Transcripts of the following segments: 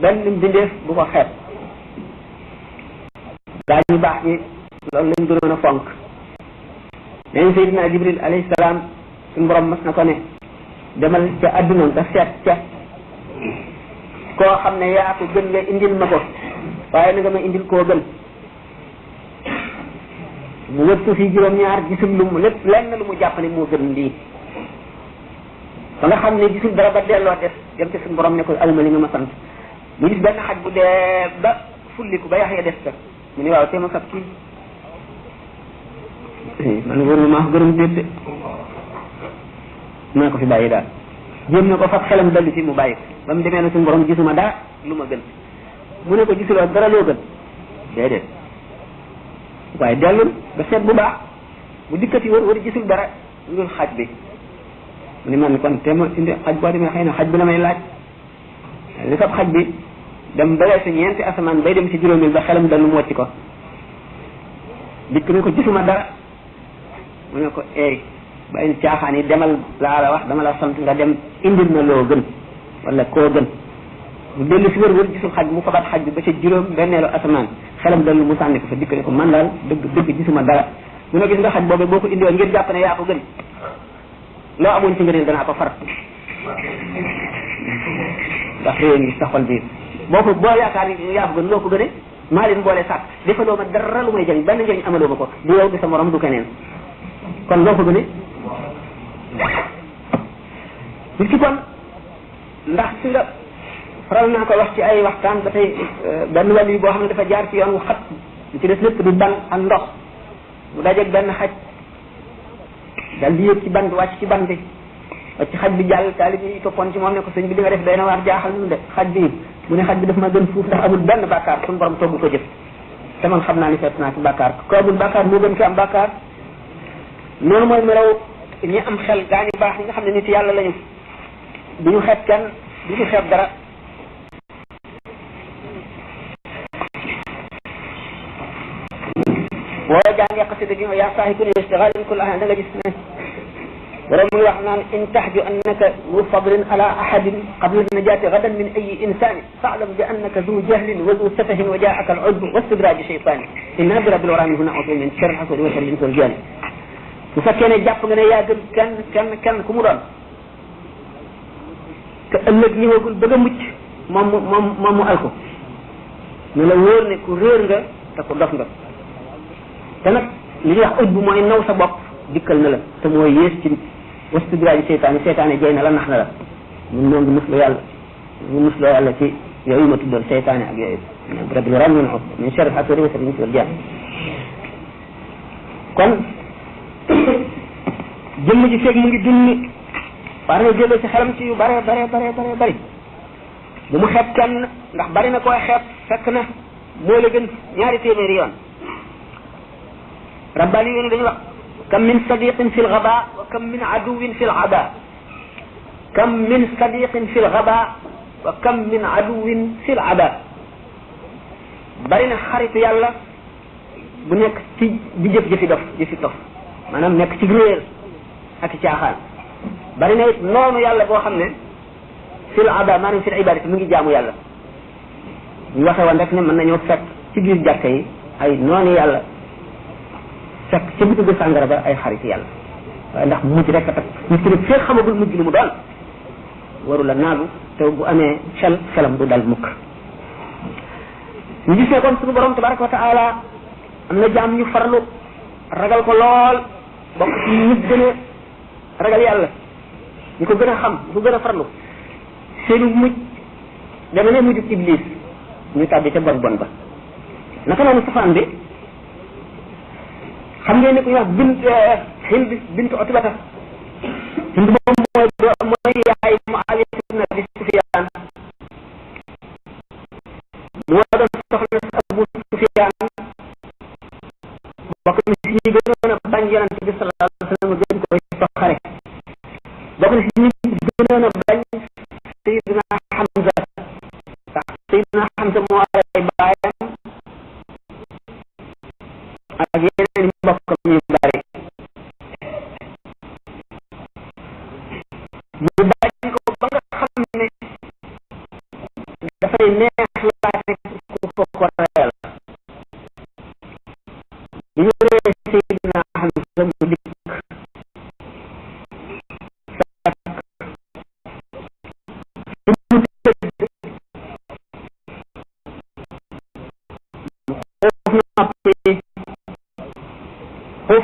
benn mbindeef bu ko xeeb gaa ñu baax ñi loolu lañ gënoon a fonk nañ Seydina Jibril alayhi salaam suñu borom mas na ko ne demal ca adduna nga seet ca koo xam ne yaa ko gën nga indil ma ko waaye na nga ma indil koo gën mu wër ko fii juróom-ñaar gisul lu mu lépp lenn lu mu jàpp ne moo gën lii ba nga xam ne gisul dara ba delloo des dem ci suñu borom ne ko awma li nga ma sant mu gis benn xaj bu dee ba fulliku ba yax ya des ka mu ne waaw te ma fab kii man wóorul maa gërëm déedéet naa ko fi bàyyi daal jéem na ko fab xelam dallu ci mu bàyyi ko ba mu demee na suñu borom gisuma dara lu ma gën mu ne ko gisuloo dara loo gën déedéet waaye dellul ba seet bu baax bu dikkati wër gisul dara lu xaj bi mu ne man kon te ma indi xaj boo demee xëy na xaj bi la may laaj li fab xaj bi dem ba weesu ñeenti asamaan bay dem si juróomil ba xelam dallu mu wàcc ko dikk ne ko gisuma dara mu ne ko bàyyi caaxaan yi demal laa la wax dama la sant nga dem indil na loo gën wala koo gën mu dellu si wër gisul xaj mu fabat xaj bi ba ca juróom benneelu asamaan xelam dallu mu sànni ko fa dikk ne ko man daal dëgg gisuma dara mu ne gis nga xaj boobu boo ko indiwoon ngir jàpp ne yaa ko gën loo amoon ci ngëneel danaa ko far ndax réew ngi sa xol bi boo yaakaar ni yaa ko gën loo ko gëne maa leen boole sàkk defaloo ma dara lu may jëriñ benn njëriñ amaloo ma ko du yow di sa morom du keneen kon loo ko gëne nit ki kon ndax si nga faral naa ko wax ci ay waxtaan ba tey benn wàll yi boo xam ne dafa jaar ci yoon wu xat li ci des lépp di ban ak ndox mu dajeeg benn xaj dal di yëg ci bant wàcc ci bant wàcc xaj bi jàll taalib yi toppoon ci moom ne ko sëñ bi li nga def day na waar jaaxal nu de xaj bi mu ne xaj bi daf ma gën fuuf ndax amul benn bàkkaar suñu borom togg ko jëf te man xam naa ni feet naa ci bàkkaar ko amul bàkkaar moo gën ki am bàkkaar noonu mooy melaw ñi am xel gaa ñu baax ñi nga xam ne nit yàlla lañu duñu xeeb kenn duñu xeeb dara boo jàngee xasida gi yaa saahibu istighaalin kull ahad da nga gis ne borom muy wax naan in tahju annaka zu fadlin ala ahadin qabla najati gadan min ayi insani fa'lam bi annaka zu jahlin wa zu safahin wa jaa'aka al-'udbu wa istidraji shaytani inna bi rabbil wara huna a'udhu min sharri hasadi wa sharri al jani bu fekkee ne jàpp nga ne yaa gën kenn ku mu doon te ëllëg ñëwagul bëgg a mucc moom mu alko ne la wóor ne ku réer nga te ku dof nga te nag li ñuy wax ujbu mooy naw sa bopp dikkal na la te mooy yées ci wastidraji seytaane jey na la nax na la ñun ñoo ngi musloo yàlla ci yooyu ma tuddoon seytaane ak yooyu rabbil wara min sharri hasadi wa sharri al jani kon jëmm ji feeg mu ngi dund war na jëlee ci xelam ci yu bare bari bu mu xeeb kenn ndax bari na koy xeeb fekk na moo la gën ñaari téeméeri yoon rabbani yoonu dañu wax kam min sadiqin fi lgaba wa kam min aduwin fi lada kam min sadiqin fi lgaba wa kam min aduwin fi lada bari na xaritu yàlla bu nekk ci di jëfi dof maanaam nekk ci réer ak caaxaan bari na it noonu yàlla boo xam ne fil ada maanaam fil ibadati mu ngi jaamu yàlla ñu waxe woon rek ne mën nañoo fekk ci biir jàkka yi ay noonu yàlla fekk ci bitu sàngara ba ay xarit yàlla waaye ndax mujj rek a tak nit ki nag fee xamagul mujj lu mu doon waru la naagu te bu amee xelam du dal mukk ñu gis ne kon suñu borom tabaraka wa taala am na jaam ñu farlu ragal ko lool bokk ci ñi gën a ragal yàlla ñi ko gën a xam ñi ko gën a farlu seenu mujj dama ne mujj iblis ñu tàbbi ca bon ba naka noonu safaan bi xam ngeen ne ku ñuy wax Hind bintu Utbata Hind moom mooy yaay Muawiya ibn Abi Sufyaan moo doon soxna Abu Sufyaan bokk na si ñi gënoon a bañ yonent bi sallallahu alayhi wa sallam gën koy soxare bokk na si ñi gënoon a bañ Sayyidina Hamza ndax Sayyidina Hamza moo ay baayam ak yeneen mbokkam yu bari mu bañ ko ba nga xam ne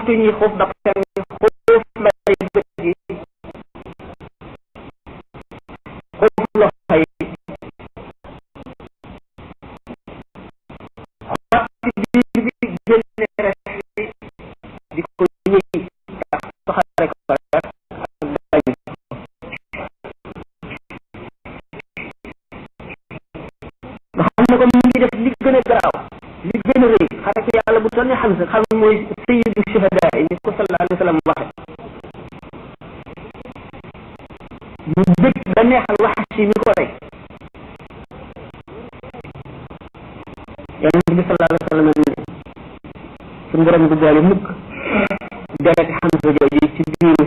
tuñ yi xuuf bakkan yi xuuf mbay bët yi xuuf loxo yi xotti biir bi génne res yi di ko yëy ndax soxare ko rek ak bàyyi nga xam ne ko mu ngi def li gën a garaaw li gën a rëy xare ko yàlla bu toll ne Hamza xam mooy sayyidu shuhada yi ni ko sallallahu alayhi wa sallam waxe mu bëgg ba neexal Wahshi mi ko rey yonent bi sallallahu alayhi wa sallam ne suñu borom du boole mukk dereti Hamza jooju ci biiru